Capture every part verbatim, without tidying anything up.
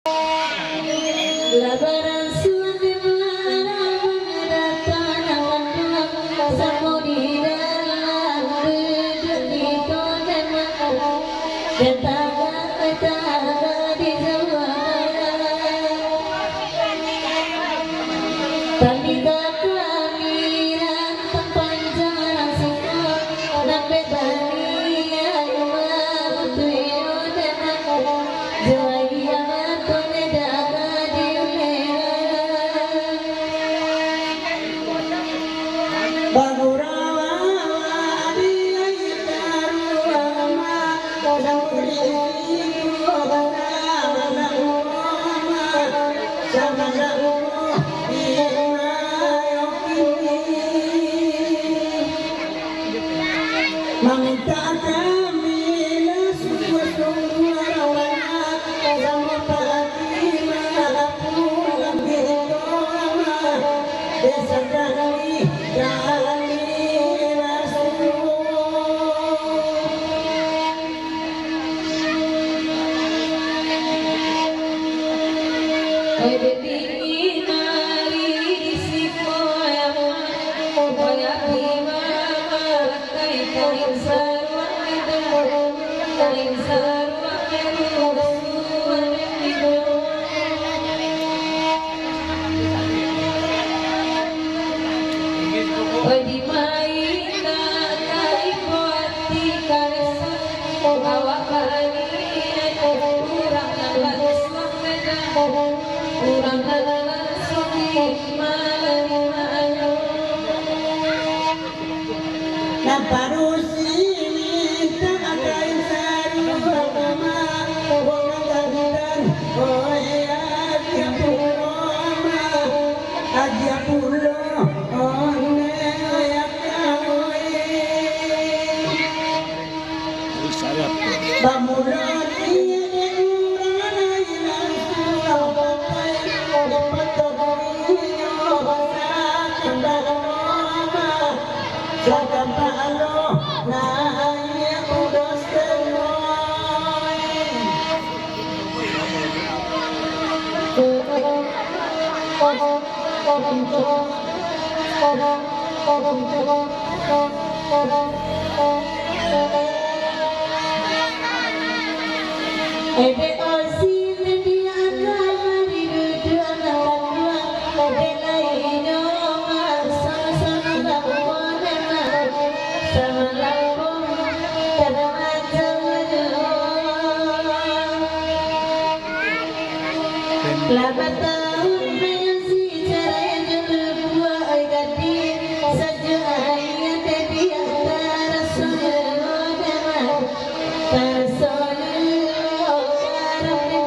Lah barasuah dek maraman datang, samo di dalam duduak di tondema, dan tagak-tagak di jauah. Tali kaka miran tapanjang siko, nan bebani ayu babutuh yo dema. Mamintak kami lah sungguah-sungguah, rawana samo Pak Haji, maaf pun lah bintang, desakan kami lah sungguah. Nan parusi mintak kain saruah mama, bunga gantan, oh ya, agiah pulo mama, agiah pulo, oh ne, oh ya, kawin. Bamulo di urang lain, urang papai, dipatoknyo sakapalo mama. Sakapalo naiak udos teruih. Ede osin di akal mari duduak makan duak, ede lai do maso sama-sama lambo nama, sama lambo kada macam duo. Lah batahun manyasi carai jo lubua, oi gadih, sajo aia teh di antara saudara dama, antara saudara dama.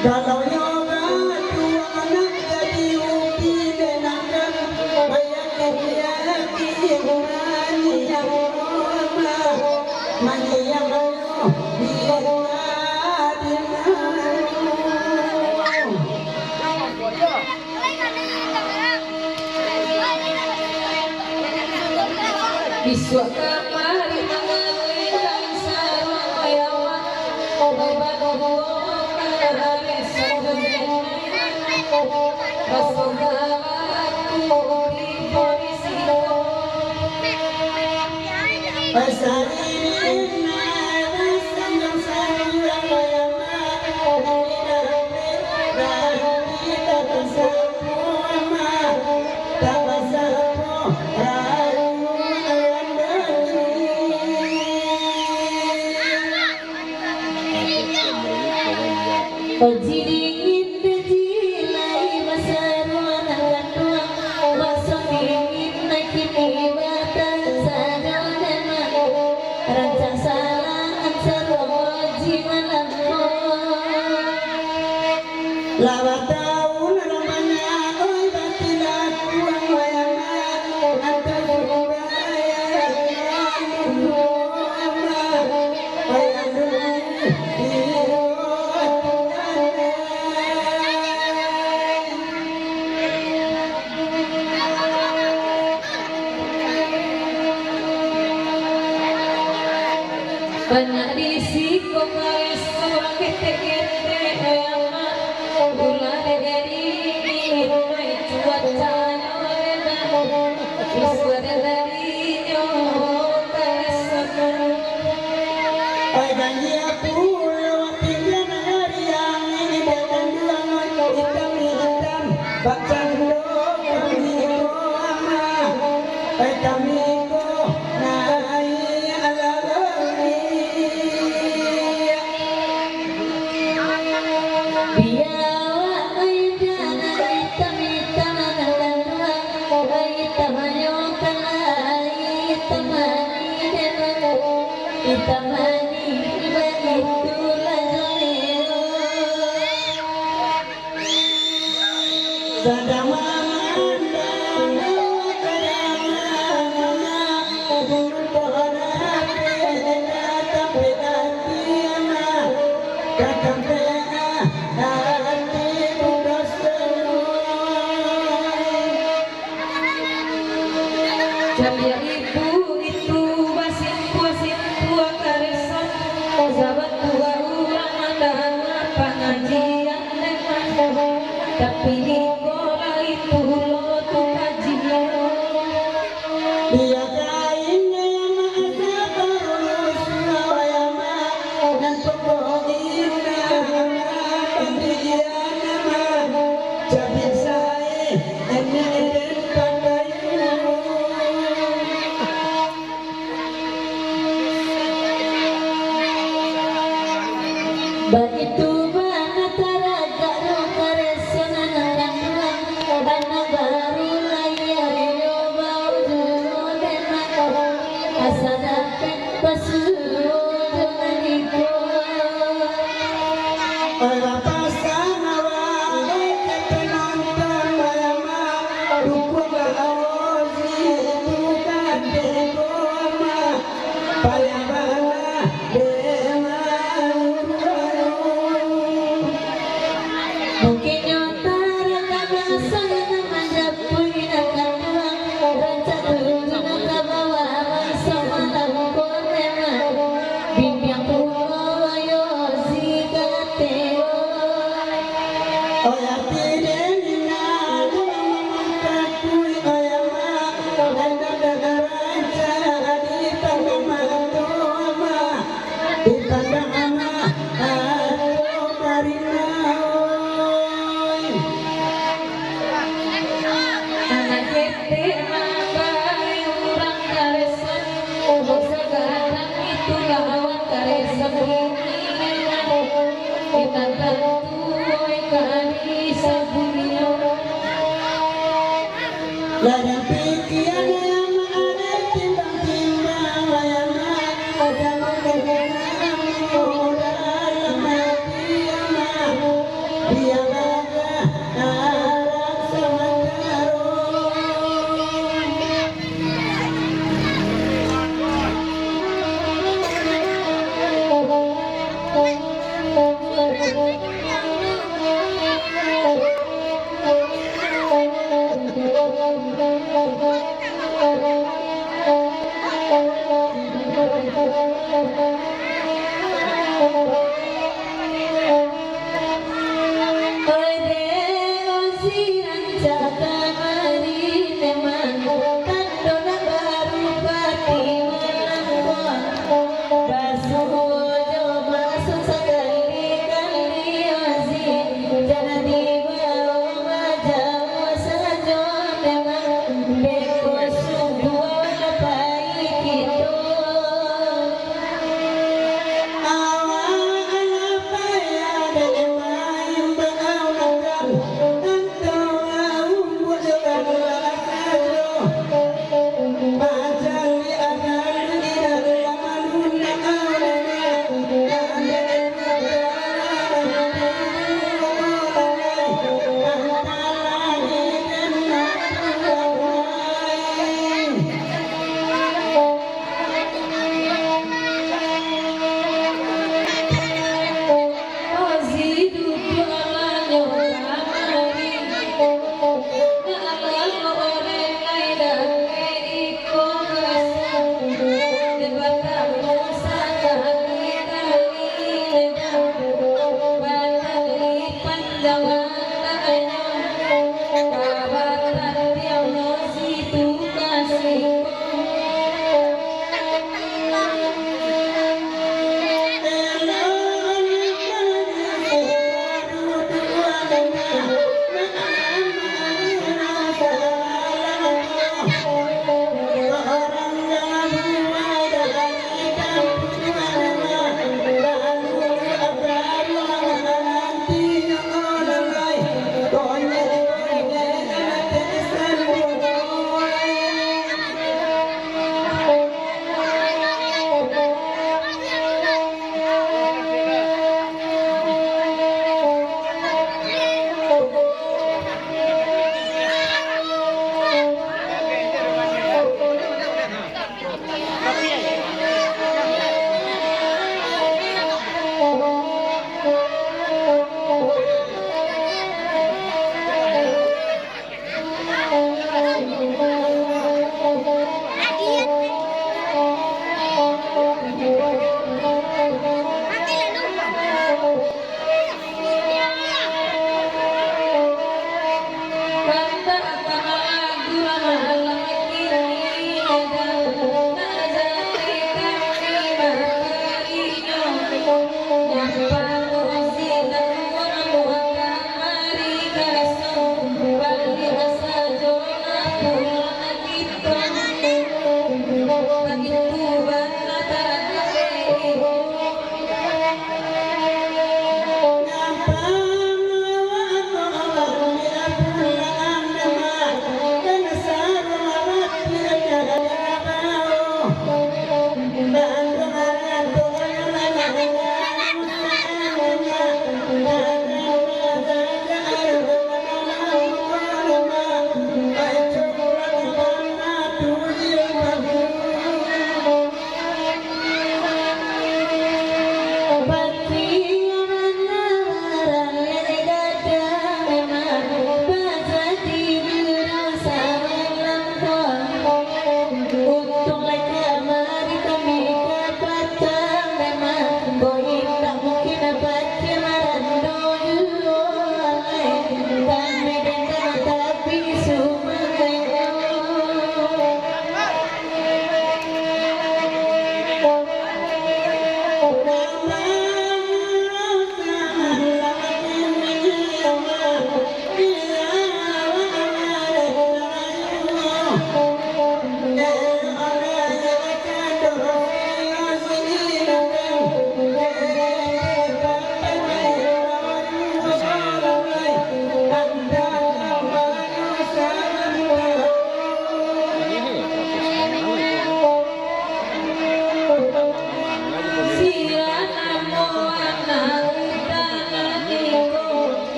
Kalau yo baduo anak jadi ubi denangkan, bayakin-yakin maniang mama, maniang mama, biar adil. Bisuak kamari manggalehkan sarang bayawa, obai baduo ka ari sabulan. Basungkalah tu di polisi. Pasal ini, nah, basungkalah sarang bayawa, obai baduo ka ari sabulan. Oji dingin, oji lai basaruan kanduang, baso dingin, kini batang sado dana, rancak salangan saruang oji malambo. Lah batahun urang banyak, oi, batilaku, oi, anak, antah urang raya. Banyak di siko kareso ketek-ketek, eh, amak. Gula dari ini, cuacanyo lemak. Suara darinyo kareso. Ai, ganjia pulo tinggi nagari yang ini bakanduang itam-itam, bak cando kami ko ama. Ai, kami ko naiak alam. Biawak ai jana itam-itam, anak kanduang, ai itam ayo kalah, ai itam manih, itam manih, baitulah Zomero. Sadang mamandang awak ka dalam, turun pohon ape ka tampek ati ama, ka tampek ati budak saluruah. Caliak ibu itu basimpua-simpua kareso, sabab tu urang mandanga pangajian lemak, tapi niko lai pulo tu kajian. Dia kain yang maasa baru surau ayam, dan pokok indah, pendirian ama, cabik sae, enek den pakai. Baitu bana taragak rupa reso nan anak tuan, anak baru lahia yo baujudu demak, asa dapek pasuruah jo manikuah. Alah pasan awak, eh, ka penonton, alah mak, dukuanglah Ozi, bukan dek ko, mak. Payah bana, dek mak. Mungkinnyo taragak maso nan manjapuik nan ka tuang, rancak turun nan ka bawah, maiso malam ko memang. Bimbiang pulo yo si Gateo. Oya pidin inang, urang mamangkakuik oya mak, oya nan dagaraja di tangah mato ama, di tangah ama, ato karina oi. Anak ketek mambae urang karesan, ubo sagarang itu lawan karesan bumi. Kita tantu oi kari sabunyo. Ladang pikian yang ada timbang-timbang, yang ada dalam hati ama. Untuang lai kamari kami kapatang, memang ko indak mungkin pakia marando juo lai. Kami dendam tapi sumangaik.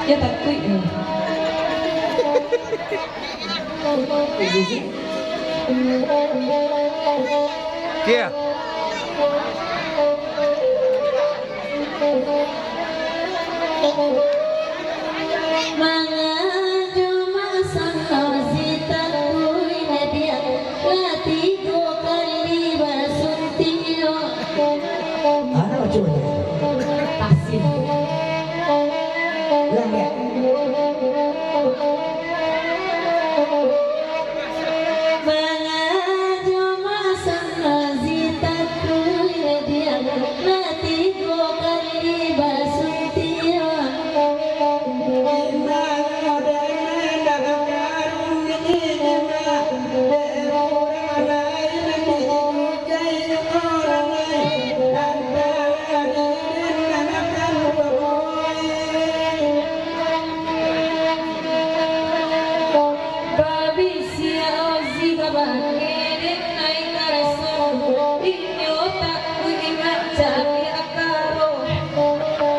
Ya, takuik. Kia. Mangajo maso no si takuik nadiak, lah tigo kali basuntiak. Anak cuba. Pasin. Lambat. Mangajo maso no si takuik nadiak, lah tigo kali basuntiak. Babisiak Ozi ka bangkek den ai karaso, inyo takuik mancaliak karo.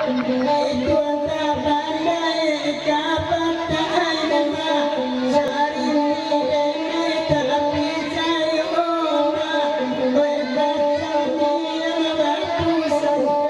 Itu angka pandai ka patai demak, sari ni den ai tapi cayo omak, berkacau ni batu sangka.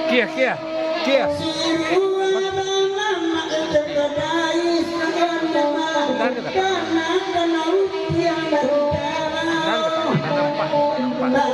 Kia, kia, kia. Bentar, bentar, bentar, bentar. Bentar, bentar, bentar, bentar.